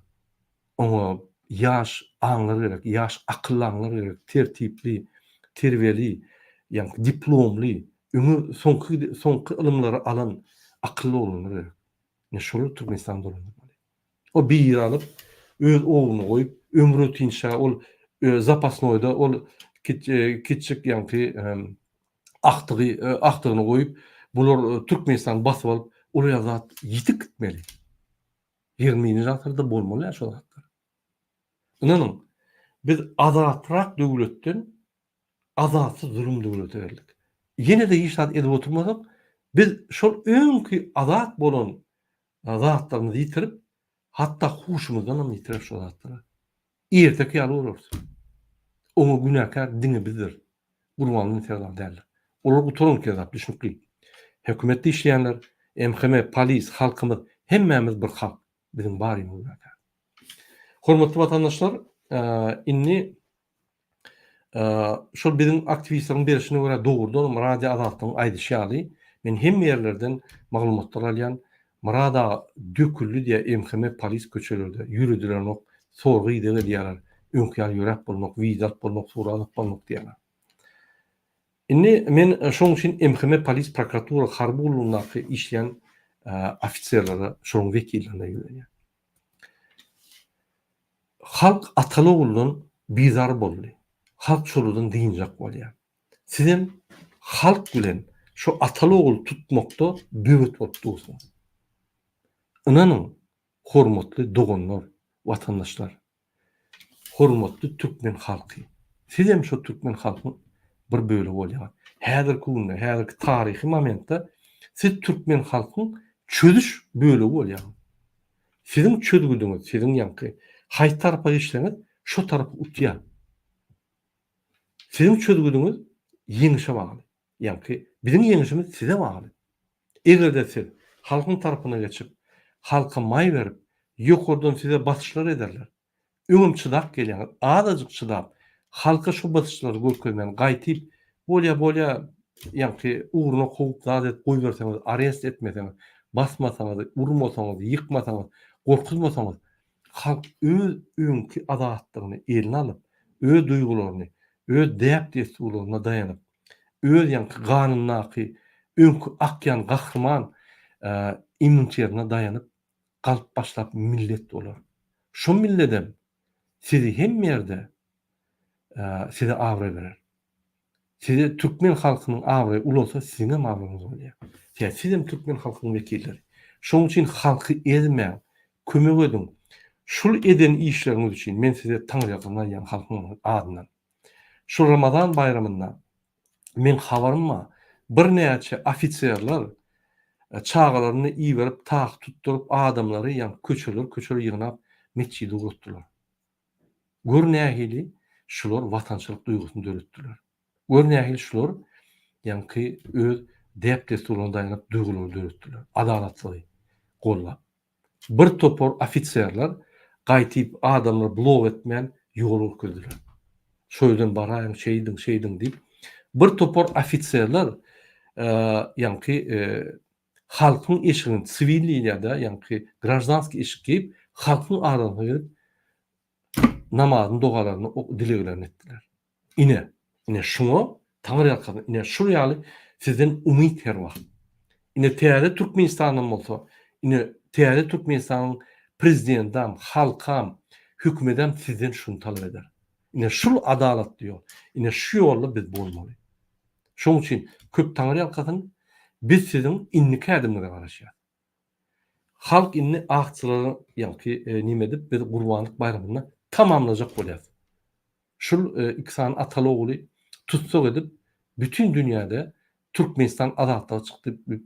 Oňa ýaş aňlar gerek, ýaş akylly aňlar gerek, tertipli, terbiýeli, ýaňky diplomly, öňe soňky soňky ylymlary alan akylly oglanlar gerek. Ine şolar Türkmenistany dolandyrmaly. O biri alyp öz ogluny goýup ömri ötinçä ol zapasnoýda ol kiçjik ýaňky agtygy agtygyny goýup bular Türkmenistany basyp alyp ol ýaly zat ýitip gitmeli. Ýigriminji asyrda bolmaly däl şo zatlar. Ynanyň biz azatrak döwletden Azatsyz zulum döwlete berdik. Ýene-de hiç zat edip oturmasak, biz şol öňki azat bolan zatlarymyzy ýitirip, hatda huşumyzdanam ýitireris şol zatlary. Erteki ýaly bolarys. Oňa günäkär diňe bizdir. Gurbanguly Serdar däldir. Olar gutaran kezzap, düşnükli. Hökümetde işleýänler, MHM, polis, halkymyz, hemmämiz bir halk. Biziň barymyz günäkär. Hormatly watandaşlar, indi Şol biziň aktiwistleriň berşine görä dogrudanam Radio Azatlygyň aýdyşy ýaly, men hemme ýerlerden maglumatlar alýan, Myrat aga döküldi diýýär MHM polis köçelerde ýöredilenok, sorgy ideg edýärler, öňki ýaly ýöräp bolnok, wiza alyp bolnok, surat alyp bolnok diýýärler. Indi men şoň üçin MHM polis prokuratura harby gullugyndaky işleýän ofiserlere şolaryň wekillerine ýüzlenýän. Halk ataly-oguldan bizar boldy. Halk şolardan dynjak bolýar. Sizem halk bilen şo ataly-ogul tutmakda böwet bolup dursuňyz. Ynanyň, hormatly doganlar, watandaşlar, hormatly türkmen halky, sizem şo türkmen halkyň bir bölegi bolýaňyz. Häzirki günde, häzirki taryhy momentde siz türkmen halkyň çözüş bölegi bolýaňyz. Siziň çözgüdiňiz, siziň ýaňky haýsy tarapa geçseňiz, şo tarap utýar. Siziň çözgüdiňiz ýeňişe bagly. Ýaňky biziň ýeňişimiz size bagly. Eger-de siz halkyň tarapyna geçip, halka maý berip, ýokardan size basyşlar ederler. Öňem çydap gelýäňiz, azajyk çydap, halka şu basyşlary görkezmän, gaýtyp, bolýa, bolýa, ýaňky ugruna kowup zat edip goýberseňiz, arest etmeseňiz, basmasaňyz, urmasaňyz, ýykmasaňyz, gorkuzmasaňyz, halk öz öňki azatlygyny eline alyp, öz duýgularyny, öz däp-dessurlaryna daýanyp, öz ýaňky ganyndaky. Öňki akýan gahryman immunitetine daýanyp galyp başlap millet bolar. Şo milledem sizi hemme ýerde size abraý berer. Size türkmen halkynyň abraýy ulalsa siziňem abraýyňyz bolýar. Sebäbi sizem türkmen halkynyň wekilleri. Şonuň üçin halky ezmäň, kömek ediň. Şul eden işleriňiz üçin men size taňryýalkasyn aýdýan halkyň adyndan. Şu Ramazan baýramynda meň habarym bar, birnäçe ofiserler çagalaryny iberip tak tutduryp adamlary ýaňky köçeler köçeler ýygnap metjide ugratdylar. Gör nähili şular watançylyk duýgusyny döretdiler. Gör nähili şular ýaňky öz däp-dessurlaryna daýanyp duýgulary döretdiler. Adalatlygy gollap. Bir topar ofiserler gaýtyp adamlary blok etmän ýol görkezdiler. Şo ýerden baraýyň, şeýdiň, şeýdiň diýip. Bir topar ofiserler ýaňky halkyň eşigini, siwil diýilýär-dä, ýaňky graždanskiý eşik geýip, halkyň arasyna girip, namazyny, dogalaryny, dileglerini etdiler. Ine, ine şuňa Taňry ýalkasyn, ine şul ýaly sizden umyt her wagt. Ine täze Türkmenistanam bolsa, ine täze Türkmenistanyň prezidendam, halkam, hökümedem sizden şuny talap eder. Ine şul adalatly ýol. Ine şu ýolda biz bolmaly. Şoň üçin köp Taňry ýalkasyn, biz siziň indiki ädimiňize garaşýas. Halk indi aksiýalara ýaňky neme edip biz Gurbanlyk baýramynda tamamlajak bolýas. Şul iki sany ataly oguly tussag edip bütin dünýäde Türkmenistan azatlyga çykdy diýip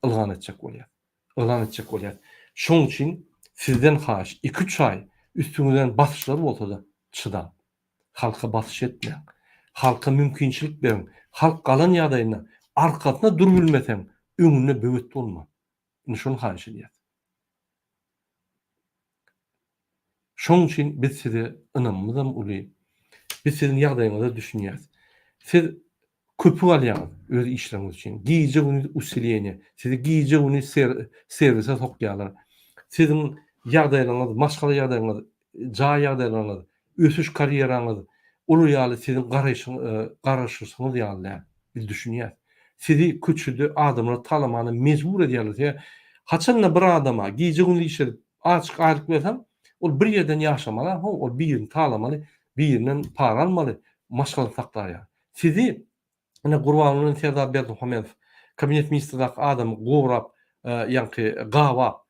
ylgan etjek bolýas. Yglan etjek bolýas. Şoň üçin sizden haýyş iki-üç aý üstüňizden basyşlar bolsa-da çydaň. Halka basyş etmäň. Halka mümkinçilik beriň. Halk galan ýagdaýynda arkasyna durbilmeseň, öňünde böwet bolma. Indi şony haýyş edýäs. Şonuň üçin biz size ynamymyzam uly. Biz siziň ýagdaýyňyza düşünýäs. Siz Köpük alýaňyz öz işleriňiz üçin. Gije-gündiz usileniýe. Sizi gije-gündiz serwise sokýarlar. Siziň ýagdaýlaryňyz, maşgala ýagdaýyňyz, jaý ýagdaýlaryňyz, ösüş karýeraňyz olar ýaly siziň garaşyşyňyz ýaly däl. Biz düşünýäs. Sizi köçede adamlar talamana mejbur edýärler. Sebäbi haçanda bir adama gije-gündiz işledip azajyk aýlyk berseň, ol bir ýerden ýaşamaly, ol birini talamaly, birinden para almaly, maşgalasyny saklar ýaly. Sizi ine Gurbanguly bilen Serdar Berdimuhamedow kabinet ministrdaky adamy gorap ýaňky gabap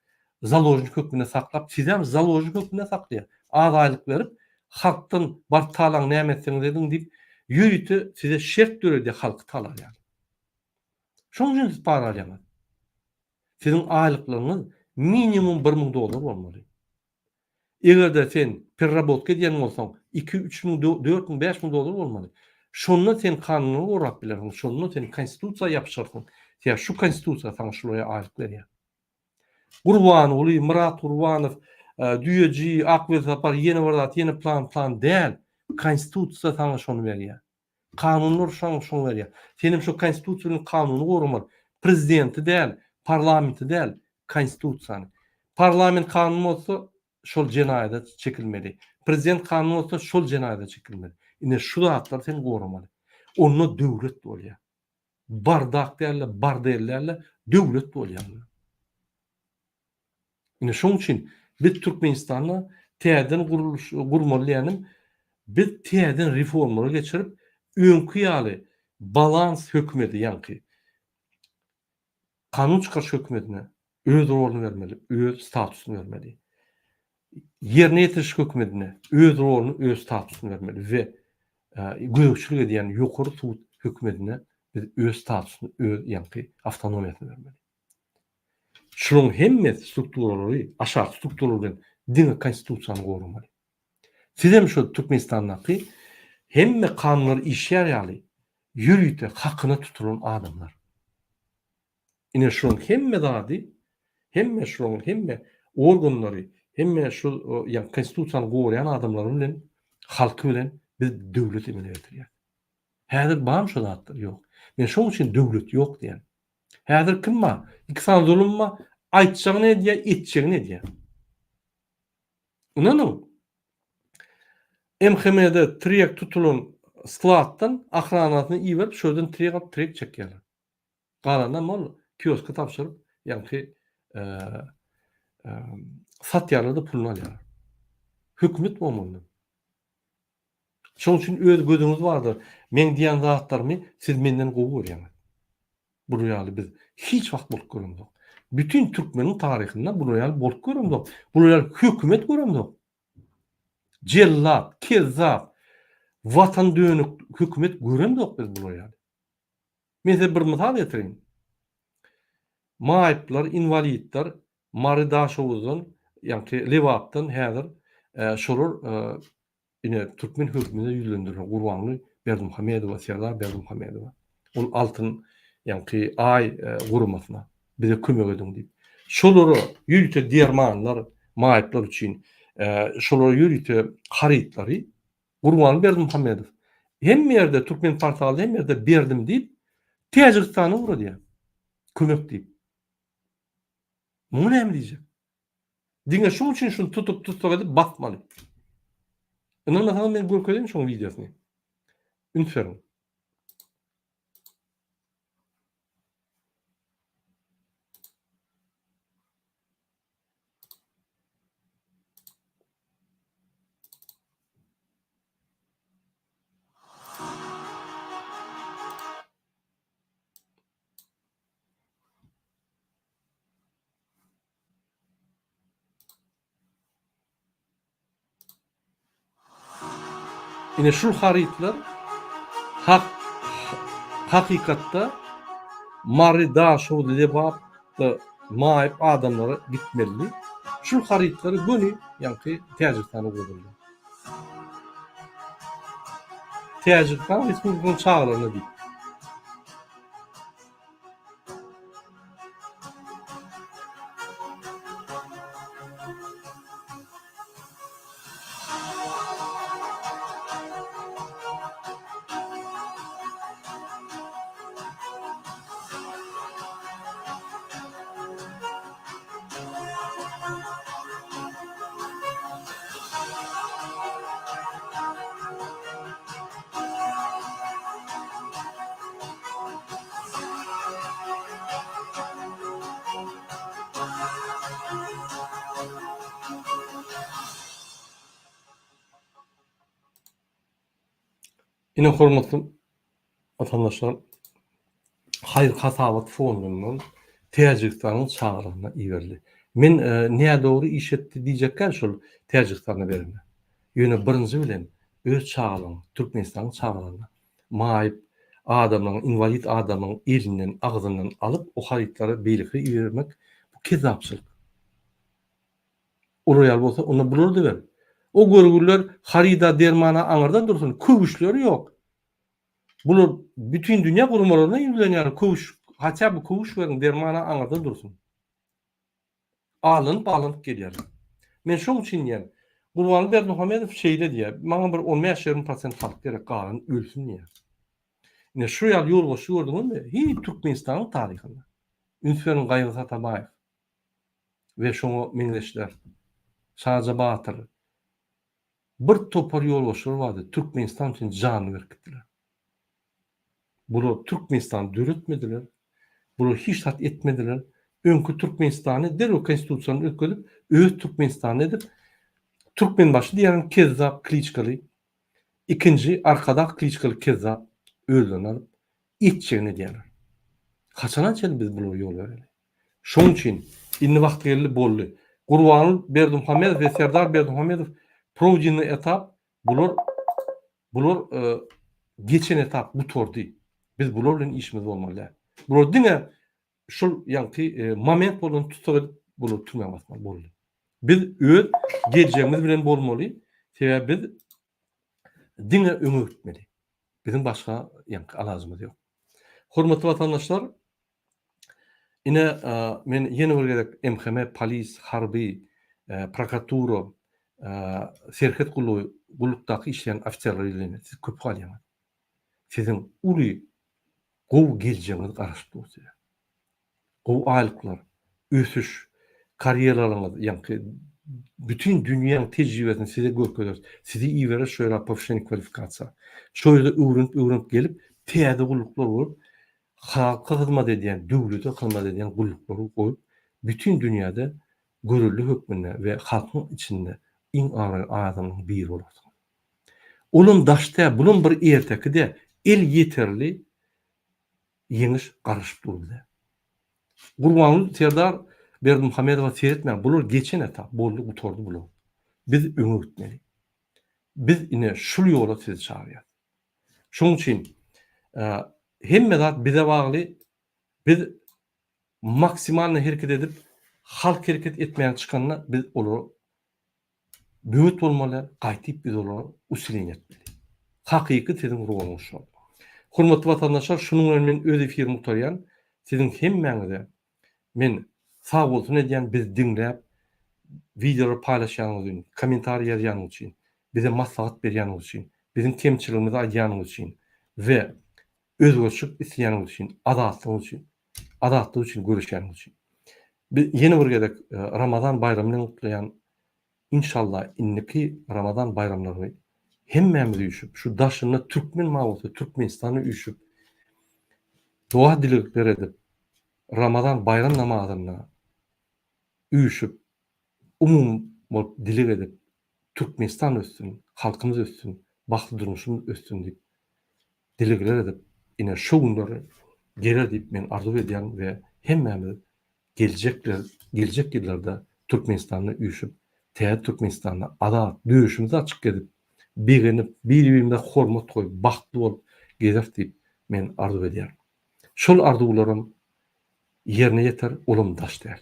založnik hökmünde saklap sizem založnik hökmünde saklaýar. Az aýlyk berip halkdan baryp talaň näme etseňiz ediň diýip ýörite size şert döredýär halky talar ýaly. Şonuň üçin siz para alýaňyz. Siziň aýlyklaryňyz minimum 1000 dollar bolmaly. Eger-de sen perrabotka edýän bolsaň, iki, 3000, 4000, 5000 dollar bolmaly. Şonda sen kanuny gorap bilersiň, şonda sen konstitusiýa ýapyşarsyň. Sebäbi şu konstitusiýa saňa şulara aýlyk berýär. Gurbanguly, Myrat Gurbanow, Düýeji, Ak Welsapar ýene bir zat, ýene plan plan däl. Konstitusiýa saňa şony berýär. Kanunlar şoň şoň berýär. Senem şo konstitusiýa bilen kanuny goramaly. Prezidenti däl, parlamenti däl, konstitusiýany. Parlament kanun bozsa, şol jenaýada çekilmeli. Prezident kanun bozsa, şol jenaýada çekilmeli. Ine şu zatlary sen goramaly. Onda döwlet bolýar. Bardak däl-de, bardel däl-de, döwlet bolýar. Ine şoň üçin biz Türkmenistanda täzeden gurluş gurmaly diýýänim biz täzeden reformalary geçirip öňki ýaly balans hökümeti ýaňky kanun çykaryş hökümetine öz roluny bermeli, öz statusyny bermeli. Ýerine ýetiriş hökümetine öz roluny, öz statusyny bermeli we gözegçilik edýän ýokary sud hökümetine biz öz statusyny, öz ýaňky awtonomiýasyny bermeli. Şularyň hemmesi strukturalary, aşaky strukturalar bilen diňe konstitusiýany goramaly. Sizem şu Türkmenistandaky hemme kanunlar işlär ýaly ýörite hakyna tutulan adamlar. Ine şularyň hemme zady, hemme şularyň hemme organlary, hemme şu ýa konstitusiýany goraýan adamlar bilen, halky bilen biz döwlet emele getirýäs. Häzir barmy şo zatlar? Ýok. Men şoň üçin döwlet ýok diýýän. Häzir kim bar? Iki sany zulum bar. Aýtjagyny edýär, etjegini edýär. Ynanyň. MHM-de trek tutulan skladdan ahranasyny iberip, şo ýerden trek alyp trek çekýärler. Galanam ol kioska tabşyryp, ýaňky satýarlar-da puluny alýarlar. Hökümet bolmaly. Şonuň üçin öz gözüňiz bardyr. Meň diýen zatlarymy siz menden gowy görýäňiz. Bular ýaly biz hiç wagt bolup göremzok. Bütin türkmeniň taryhynda bular ýaly bolup göremzok. Bular ýaly hökümet göremzok. Jellat, kezzap, watan dönük hökümet göremzok biz bular ýaly. Men size bir mysal getireýin. Maýyplar, inwalidler Mary Daşoguzdan, ýaňky Lebapdan häzir şolar ine türkmen hökümine ýüzlendirler Gurbanguly Berdimuhamedowa, Serdar Berdimuhamedowa. Ol altyn ýaňky aý guramasyna bize kömek ediň diýip. Şolara ýörite dermanlar maýyplar üçin şolara ýörite harytlary Gurbanguly Berdimuhamedow hemme ýerde Türkmen portalda hemme ýerde berdim diýip Täjigistana ugradýar. Kömek diýip. Muňa näme diýjek? Diňe şuň üçin şuny tutup tussag edip basmaly. Ynanmasaňyz men görkezeýin şoň wideosyny. Üns beriň. Ine şul harytlar hak hakykatda Mary, Daşoguz, Lebapda maýyp adamlara gitmelidi. Şul harytlary göni ýaňky Täjigistana ugradyldy. Täjigistan Respublikasynyň çagalaryna diýip. Ine hormatly watandaşlar haýyr-hasabat fondundan Täjigistanyň çagalaryna iberildi. Men nädogry iş etdi diýjekgä şol Täjigistana berende. Ýöne birinji bilen öz çagalaryň, Türkmenistanyň çagalaryna maýyp adamlaryň, inwalid adamlaryň elinden, agzyndan alyp o harytlary beýlekilere ibermek bu kezzapçylyk. Olar ýaly bolsa onda bulary-da ber. O görgüliler haryda, dermana aňyrda dursun, köwüşleri ýok. Bular bütin dünýä guramalaryna ýüzlenýärler, köwüş, hatýa by köwüş beriň, dermana aňyrda dursun. Aldanyp-aldanyp gelýärler. Men şoň üçin diýýän, Gurbanguly Berdimuhamedow şeýle diýýär, maňa bir on bäş-ýigrimi prosent halk gerek, galany ölsün diýýär. Ine şu ýaly ýolbaşçy gördüňizmi? Hiç Türkmenistanyň taryhynda. Üns beriň Gaýgysyz Atabaýew we şoňa meňzeşler, Şaja Batyr, bir topar ýolbaşçylar bardy, Türkmenistan üçin janyny berip gitdiler. Bular Türkmenistany döretmediler. Bular hiç zat etmediler. Öňki Türkmenistany derrew konstitusiýany üýtgedip, öz Türkmenistanyny edip, Türkmenbaşy diýýän kezzap kliçkaly, ikinji Arkadag kliçkaly kezzap özlerini alyp, etjegini edýärler. Haçana çenli biz bulara ýol bereli? Şonuň üçin indi wagty geldi boldy. Gurbanguly Berdimuhamedow we Serdar Berdimuhamedow proýdeniý etap bular bular geçen etap gutardy. Biz bular bilen işimiz bolmaly däl. Bular diňe şol ýaňky moment bolan tussag edip bulary türmä basmaly boldy. Biz öz geljegimiz bilen bolmaly. Sebäbi biz diňe öňe gitmeli. Biziň başga ýaňky alajymyz ýok. Hormatly watandaşlar, ine men ýene bir gezek MHM, polis, harby, prokuratura, serhet gullugy, gullukdaky işleýän ofiserlere ýüzlenýän. Siz köp galýaňyz. Siziň uly gowy geljegiňiz garaşyp dur size. Gowy aýlyklar, ösüş, karýeralaryňyz, ýaňky bütin dünýäň tejribesini size görkezeris. Sizi ibereris şo ýere powşeniýe kwalifikasiýa. Şo ýerde öwrenip öwrenip gelip täze gulluklar bolup. Halka hyzmat edýän, döwlete hyzmat edýän gulluklary goýup, bütin dünýäde görelde hökmünde we halkyň içinde iň abraýly adamlaryň biri bolarsyňyz. Olam daş däl, bulam bir erteki däl, el ýeterli ýeňiş garaşyp dur bize. Gurbanguly Serdar Berdimuhamedowa seretmäň, bular geçen etap, boldy, gutardy bular. Biz öňe gitmeli. Biz ine şul ýola sizi çagyrýas. Şonuň üçin hemme zat bize bagly, biz maksimalny hereket edip, halk hereket etmäge çykanda biz olara böwet bolmaly, gaýtyp biz olara usileniýe etmeli. Hakyky siziň roluňyz şol. Hormatly watandaşlar, şunuň bilen men öz efirimi gutarýan. Siziň hemmäňize men sag bolsun edýän bizi diňläp, wideolary paýlaşýanyňyz üçin, kommentariý ýazýanyňyz üçin, bize maslahat berýäniňiz üçin, biziň kemçiligimizi aýdýanyňyz üçin we özgerişlik isleýäniňiz üçin, azatlyk üçin, azatlyk üçin göreşýäniňiz üçin. Biz ýene bir gezek Ramazan baýramy bilen gutlaýan. Inşallah indiki Ramazan baýramlaryny hemmämiz üýşüp, şu daşynda türkmen bar bolsa Türkmenistanda üýşüp doga dilegler edip, Ramazan baýram namazynda üýşüp, umumy bolup dileg edip, Türkmenistan össün, halkymyz össün, bagtly durmuşymyz össün diýip dilegler edip, ine şo günler geler diýip men arzuw edýän we hemmämiz geljekler, geljek ýyllarda Türkmenistanda üýşüp, täze Türkmenistanda azat, döşümizi açyk gezip, begenip, bir-birimize hormat goýup, bagtly bolup gezeris diýip men arzuw edýärin. Şol arzuwlarym ýerine ýeter, olam daş däl.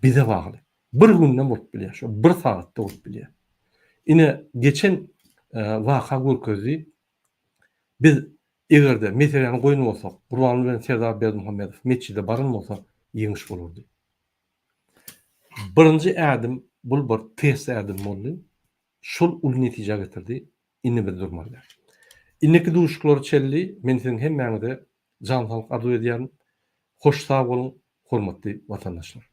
Bize bagly. Bir günden bolup bilýär şo, bir sagatda bolup bilýär. Ine, geçen waka görkezdi, biz eger-de meseläni goýan bolsak, Gurbanguly bilen Serdar Berdimuhamedow metjide baran bolsa, ýeňiş bolardy. Birinji ädim, bul bir test ädim boldy. Şol uly netijä getirdi. Indi biz durmaly däl. Indiki duşuşyklara çenli men siziň hemmäňize jan saglyk arzuw edýärin. Hoş sag boluň, hormatly watandaşlar!